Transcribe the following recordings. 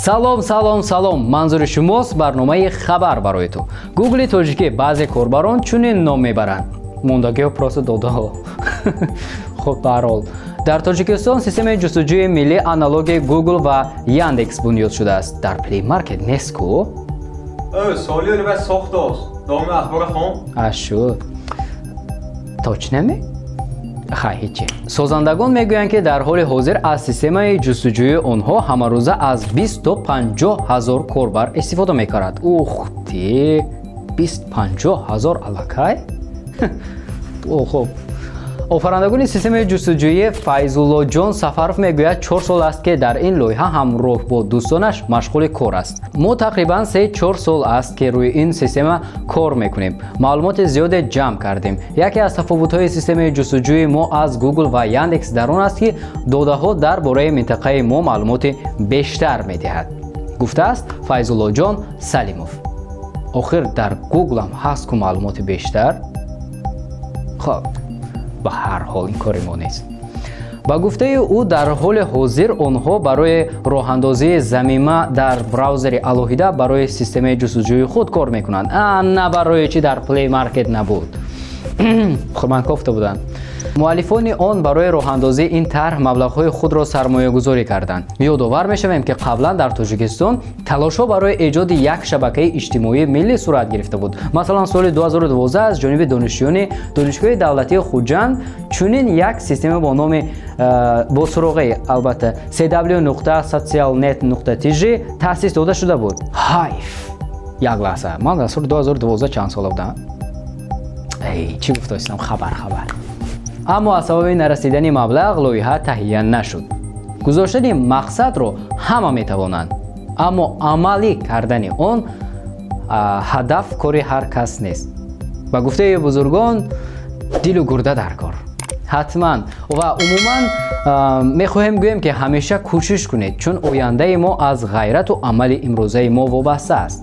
Салом, салом, салом. Манзури шумост барномаи хабар барои ту. Гугли тоҷикӣ баъзе корбарон чунин ном мебаранд. Мондагиҳо просто додаҳо. Хуб, баҳрҳол. Дар Тоҷикистон системаи ҷустуҷӯи миллӣ аналоги Google ва Яндекс бунёд шудааст. Дар Play Market нест ку? Соли оли сохтааст. Давоми ахбора хон. Ашуд. Точно ми? Хай, ҳечи. Созандагон мегӯянд, ки дар ҳоли ҳозир аз системаи ҷустуҷӯи онҳо ҳамарӯза аз 20 то 50 ҳазор корбар истифода мекард. Ух ти, 20-50 ҳазор аллакай? Хуб. Офарандагони системаи ҷустуҷӯӣ Файзуллоҷон Сафаров мегӯяд, 4 сол аст, ки дар ин лоиҳа ҳамроҳ бо дӯстонаш машғули кор аст. Мо тақрибан 3-4 сол аст, ки рӯи ин система кор мекунем. Маълумоти зиёде ҷамъ кардем. Яке аз тафовутҳои системаи ҷустуҷӯи мо аз Google ва Яндекс дар он аст, ки додаҳо дар бораи минтақаи мо маълумоти бештар медиҳад, гуфтааст Файзуллоҷон Салимов. Охир дар Google-ам ҳаст ку маълумоти бештар? Хоб, ба ҳар ҳол ин кори мо нест. Ба гуфтаи ӯ, дар ҳоли ҳозир онҳо барои роҳандозии замима дар браузери алоҳида барои системаи ҷустуҷӯи худ кор мекунанд. На барои чӣ дар Play Market набуд? Хуб, ман кофта будам. Муаллифони он барои роҳандозии ин тарҳ маблағҳои худро сармоягузорӣ карданд. Ёдовар мешавем, ки қаблан дар Тоҷикистон талошҳо барои эҷоди як шабакаи иҷтимоии миллӣ сурат гирифта буд. Масалан, соли 2012 аз ҷониби донишҷӯёни Донишгоҳи давлатии Хуҷанд чунин як система бо номи бо суроғаи, албатта, cw.socialnet.tj таъсис дода шуда буд. Ҳайф, як лаҳза, ман дар соли 2012 чанд сола будам? Эй, чӣ гуфтаистам? Хабар, хабар. Аммо аз сабаби нарасидани маблағ лоиҳа таҳия нашуд. Гузоштани мақсадро ҳама метавонанд, аммо амалӣ кардани он ҳадаф кори ҳар кас нест. Ба гуфтаи бузургон, дилу гурда дар кор ҳатман. Ва умуман мехоҳем гӯем, ки ҳамеша кӯшиш кунед, чун ояндаи мо аз ғайрату амали имрӯзаи мо вобаста аст.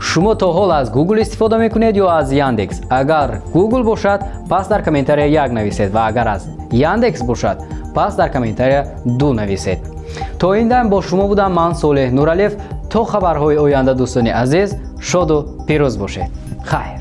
Шумо то ҳол аз Google истифода мекунед ё аз Яндекс? Агар Google бошад, пас дар комментария 1 нависед ва агар аз Яндекс бошад, пас дар комментария 2 нависед. То ин дам бо шумо будам ман, Солеҳ Нуралиев. То хабарҳои оянда, дӯстони азиз, шоду пирӯз бошед. Хайр.